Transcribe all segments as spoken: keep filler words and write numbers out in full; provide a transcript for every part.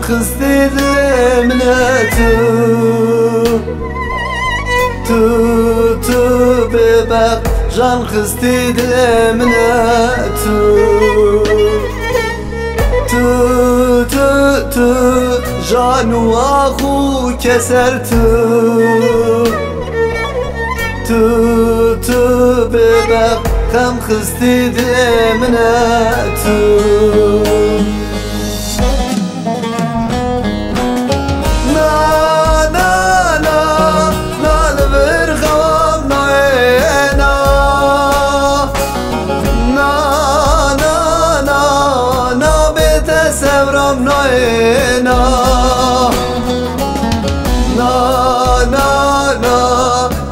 Xistî dilê min e tu. Tu, tu bêbext jan xistî dilê min e tu. Tu, tu, tu jan û ax û keser tu. Tu, tu bêbext xem xistî dilê min e tu. Na, na, na, na li vir xewa min nayê na. Na, na, na, na bê te sebra min nayê na. Na, na, na,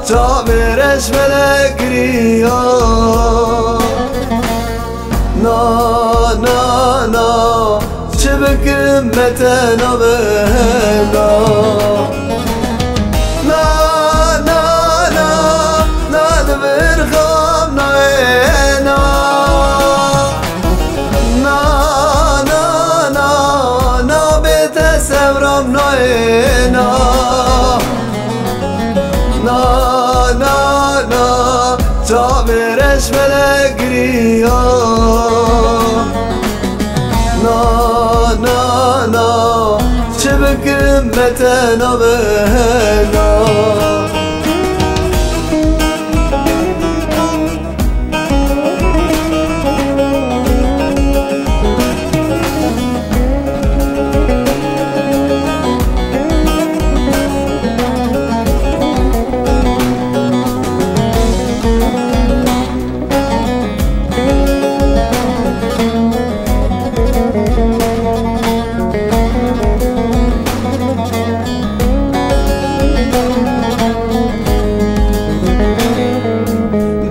çavê reş vele giriya. Na, na, na, çi bikim me te nabena. Na, na, na, na, li vir xam nayê na. Na, na, na, na, bê te sebram nayê na. Na, na, na, çavê reş vele giriya. Na, na, na, çi bikim me te nabena.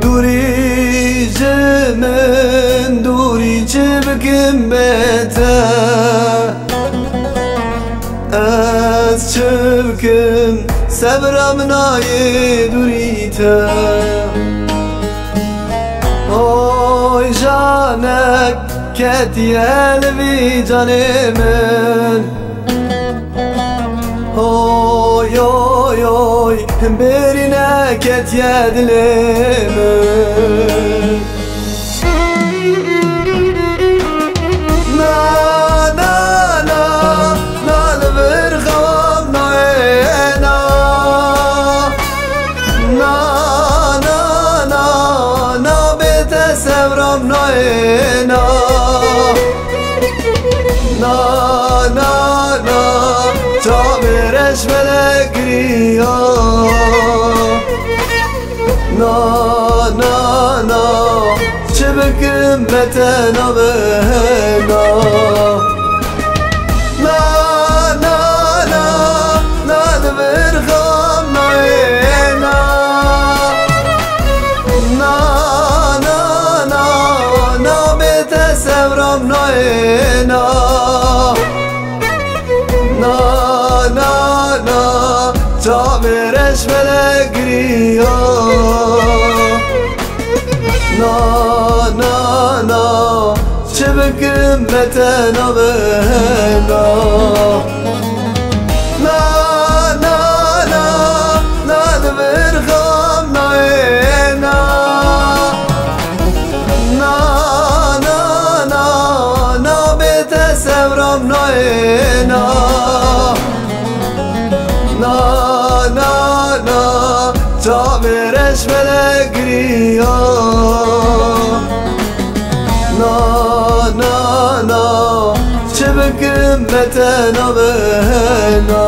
Dûrî ji min, dûrî çi bikim bê te? Ez çi bikim, sebra min nayê dûrî te. Oy janek ketiye li vî canê min. Oy, oy, oy, bêrî neketiye dilê min. Na, na, na, na, li vir xewa min nayê na. Na, na, na, na, bê te sebra min nayê na. Na, na, na, çavê reş vele giriya. Na, na, na, çi bikim me te nabena. Na, na, na, na, li vir xam nayê na. Na, na, na, na, bê te sebram nayê na. Na, na, na, çavê reş vele giriya. Na, na, na, çi bikim me te nabena. Na, na, na, na, li vir xam nayê na. Na, na, na, na, bê te sebram nayê na. Na, na, na, çavê reş vele giriya. Na, na, na, çi bikim me te nabena.